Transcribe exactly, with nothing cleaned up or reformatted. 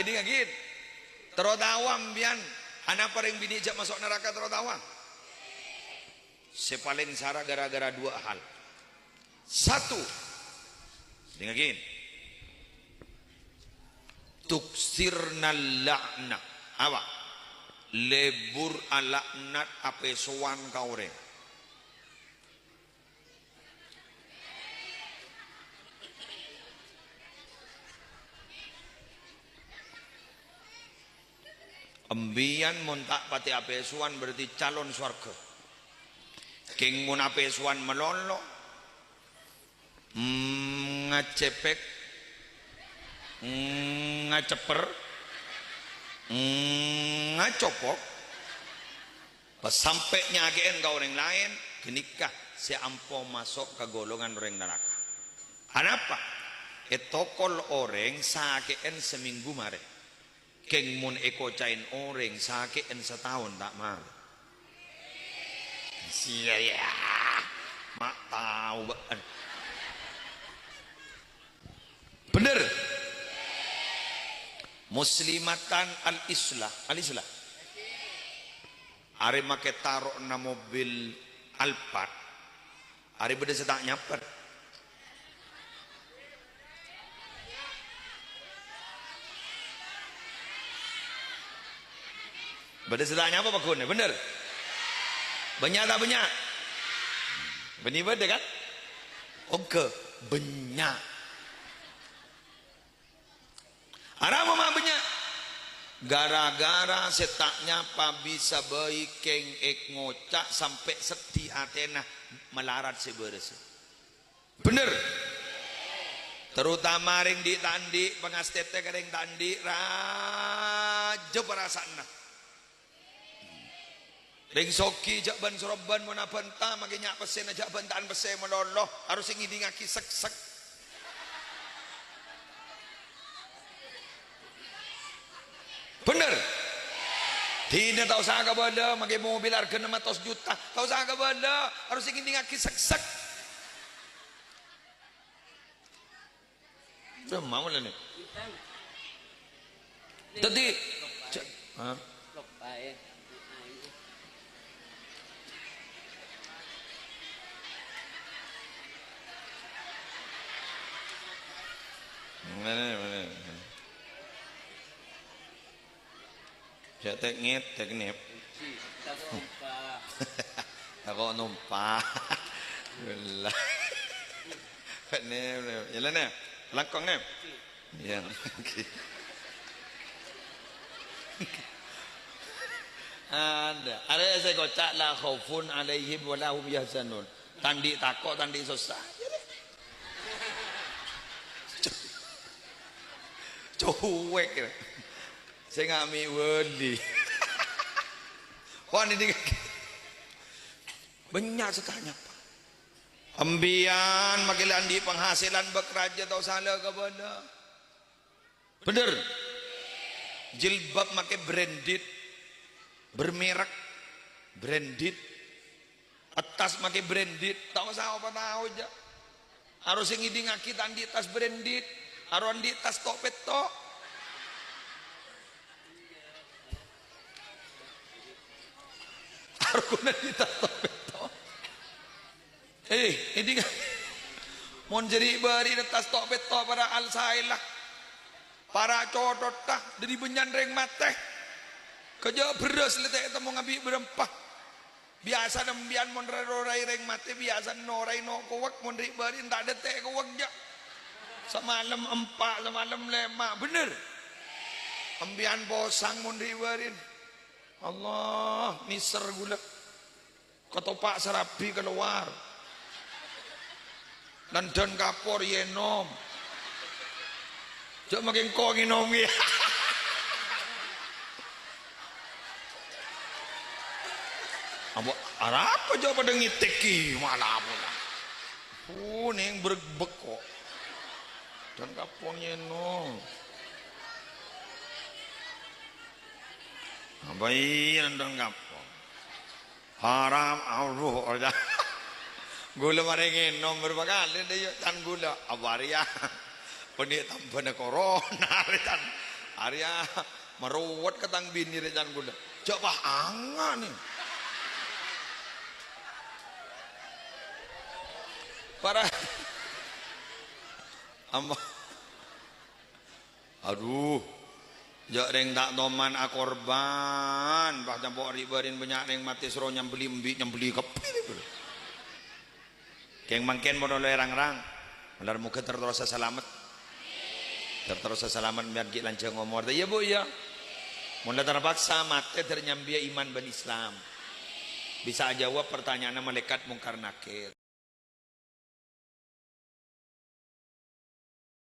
Èdingngaghi. Terro taowa sampèyan. Anapa rèng binè' jhâ' maso' naraka terro taowa? Sè palèng sara gara-gara duwâ' hal. Satu. Èdingngaghi. Tuksirnal la'na. Apa? Lebur ala'nat apèsowan ka orèng. Embiyan mon ta' patè apèsowan berarti calon sowarghâ. Kèng mon apèsowan malolo, mm, ngacepek, mm, ngacepper, mm, ngacopok, pas sampè' nyakè'è ka orèng laèn, ghânèka sè ampo maso' ka golongan orèng naraka. Anapa? Ètokol orèng sakè'è samènggu marè. Kèng mon èkoca'è orèng sakè'è sataon ta' marè. Sia, ya. Ma' tao bâ'na. Bhender. Muslimatan al-islah. Al-islah. Arè makè taro'na mobil Alphard. Arè bâdâ sè ta' nyapa. Bâdâ sè ta' nyapa pagghun, bhender? Bânnya' ta' bânnya'? Bânnè bâdâ, kan? Ongghâ, bânnya'. Arapa ma' bânnya'? Gara-gara sè ta' nyapa bisa bhâi kèng èngoca' sampè' seddhi atèna malarat sè bârâssa. Bhender. Terutama rèng dhi' ta' andi', pangastètè ka rèng ta' andi', rajâ parasaanna. Rèng soghi jhâ' bân-sorobân mon abhânta, makè nya' pèssèna jhâ' bhânta'an pèssè malolo, harus ngèdingngaghi sek-sek. Bhender. Dinah ta' osa kabâlâ, makè mobil arghâna ennem atos juta, ta' osa kabâlâ, harus ngèdingngaghi sek-sek. Udah mau lah nih. Tadi, ja-, hah? Mana, mana? Cek teknik, teknik. Tako' nompa'. Gila. Nèp, nèp. Yâ la, nèp. Langkong, nèp. Iyâ, oke. Anda, arè sè koca' la khaufun 'alaihim wa la hum yahzanun. Ta' andi' tako', ta' andi' sossa. Cuek. Sè ngami' wali. Wah, ini bânnya' sè ta' nyapa. Embiyan makè la andi' penghasilan bâk rajâ ta' osa la kabâlâ. Bhender. Jilbab makè branded, bermerek, branded. Attas makè branded, ta' osa apa tao jâ'. Aro sè ngèdingngaghi ta' andi' tas branded, aro andi' tas to'-petto'. Aro ghun andi' tas to'-petto'. Eh, ngèdingngaghi. Mon jâri' bâri'na tas to'-petto' para alsaila. Para cothotta, dâri bânnya'na rèng matè. Kajâ' bherrâs lè ta' ètemmo ngabi' bârâmpa. Biyasana embiyan mon ra-, rorai rèng matè, biyasana norai no' kowek, mon ri' bâri' ta' dâtè' kowek jâ'. Samalem empa', samalem lèma', bhender. Embiyan posang mon ri' bâri'. Allah, mèsèr ghulâ. Katopa' sarabi kalowar. Nandhân kapor yènom. Jâ' makè engko' ngènom, ghi. Apa, arapa jâ' padâ ngètèk, ghi, malah apa, lah. Kuning beregbek kok. Dan kapong yeno. Apa iya nandang kapong? Haram, Allah, aja. Gula mare ngenom berapa kali deh, yuk, tan gula. Apa ya? Peni tambana corona, tan. Arèya marowet ka tang binè rè can kaulâ. Jhâ' pas anga' nè. Para Amma. Adhu. Jhâ' rèng ta' toman akorban. Pas campo' ri'-bâri'na bânnya' rèng matè soro nyambelli embi', nyambelli kabbhi. Kèng mangkèn mon ollè rang-rang. Malar moghâ ter-terrosa salamet. Ter-terrosa salamet mèyan ghi' lanjhâng omor. Iyâ, Bu, iyâ. Mon la terpaksa matè ter nyambiyâ iman bân Islam. Bisa ajâwâb partanya'anna malaèkat Mungkar Nakir.